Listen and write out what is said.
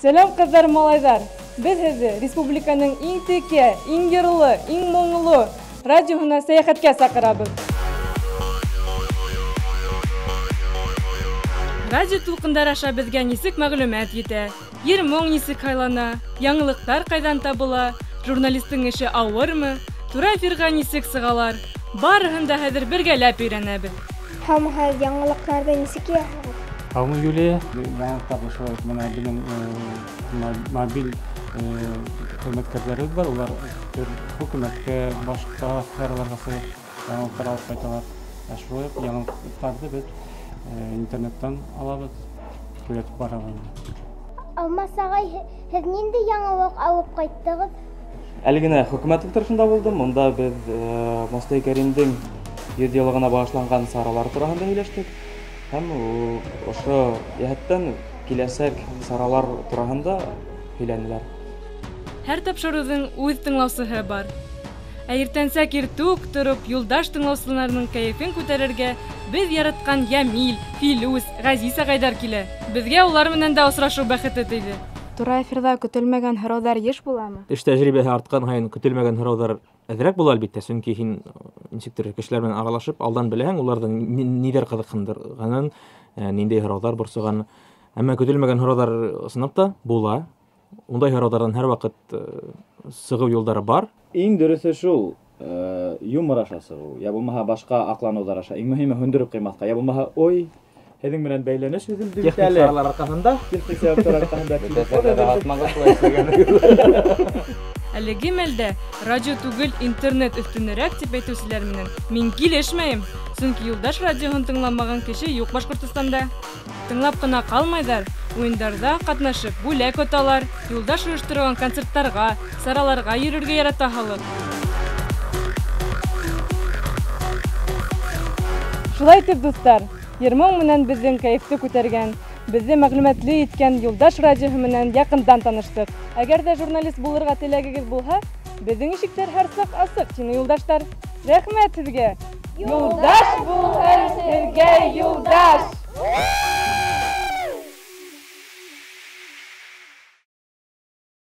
Сәләм, ҡыҙҙар, малайҙар! Беҙ һеҙҙе республиканың иң текә, иң йырлы, иң моңло радиоһына сәйәхәткә саҡырабыҙ. Радио тулҡындар аша беҙгә нисек мәғлүмәт етә, йыр-моң нисек һайлана, яңылыҡтар ҡайҙан табыла, журналистың эше ауырмы, тура эфирға нисек сығалар, барыһын да хәҙер бергәләп өйрәнәбеҙ. Һаумыһығыҙ, яңылыҡтарҙы нисек йыяһығыҙ? Һаумы, Юлия. Яңылыҡтар шулай бына беҙҙең мобиль хеҙмәткәрҙәребеҙ бар, улар хөкүмәткә, башҡа сфераларға сығып яңылыҡтар алып ҡайталар. Ә шулай уҡ яңылыҡтарҙы беҙ интернеттан алабыҙ, күҙәтеп барабыҙ. Алмас ағай, һеҙ ниндәй яңылыҡ алып ҡайттығыҙ? Әле генә хөкүмәт ултырышында булдым. Унда беҙ Мостай Кәримдең 100 йыллығына бағышланған саралар тураһында һөйләштек. Һәм ошо йәһәттән киләсәк саралар тураһында һөйләнеләр. Һәр тапшырыуҙың үҙ тыңлаусыһы бар. Ә иртәнсәк иртүк тороп юлдаш тыңлаусыларының кәйефен күтәрергә беҙ яратҡан Йәмил, Филүс, Ғәзиз ағайҙар килә. Беҙгә улар менән дә осрашыу бәхете тейҙе. Тура эфирҙа көтөлмәгән һорауҙар йыш буламы? Эш тәжрибәһе артҡан һайын көтөлмәгән һорауҙар әҙерәк була, әлбиттә, сөнки һин нисектер кешеләр менән аралашып, алдан беләһең уларҙың ниҙәр ҡыҙыҡһындырғанын, ниндәй һорауҙар борсоғанын. Әммә көтөлмәгән һорауҙар ысынлап та була. Ундай һорауҙарҙан һәр ваҡыт сығыу юлдары бар. Иң дөрөҫө шул, юмор аша сығыу, я булмаһа башҡа аҡланыуҙар аша. Иң мөһиме һүндереп ҡуймаҫҡа, я булмаһа ой, һеҙҙең менән бәйләнеш өҙөлдө бит әле. Техник саралар арҡаһында, техник сәбәптәр арҡаһында. Әлеге мәлдә радио түгел, интернет өҫтөнөрәк тип әйтеүселәр менән мин килешмәйем. Сөнки Юлдаш радиоһын тыңламаған кеше юҡ Башҡортостанда. Тыңлап ҡына ҡалмайҙар, уйындарҙа ҡатнашып бүләк оталар, Юлдаш ойошторған концерттарға, сараларға йөрөргә ярата халыҡ. Шулай итеп, дуҫтар, йыр-моң менән беҙҙең кәйефте күтәргән, беҙҙе мәғлүмәтле иткән Юлдаш радиоһы менән яҡындан таныштыҡ. Әгәр ҙә журналист булырға теләгегеҙ булһа, беҙҙең ишектәр һәр саҡ асыҡ, тине юлдаштар. Рәхмәт һеҙгә! Юлдаш булһын һеҙгә юлдаш!